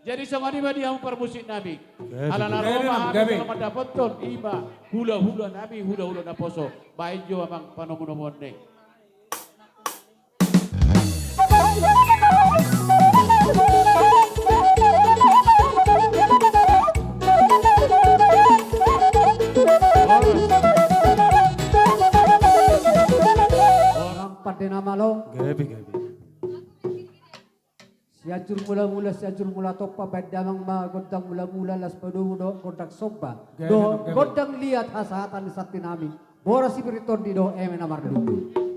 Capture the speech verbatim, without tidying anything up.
Jadi songon i ma di hamu parmusik nami. Gabe. Ala na ro ma hami jolo mandapothon, ima hulahula nami, hulahula naposo. Baen jo amang panomunomuon na i. Horas. Horas pande na malo. Gabe, gabe. Sianjur Mulamula, Sianjur Mulatompa, baen damang ma gondang mulamula, laos padomu dohot gondang somba. Gabe, dohot gabe. Gondang liat hasahatan ni santi nami. Boras Sipirit Tondi dohot eme na marlundu.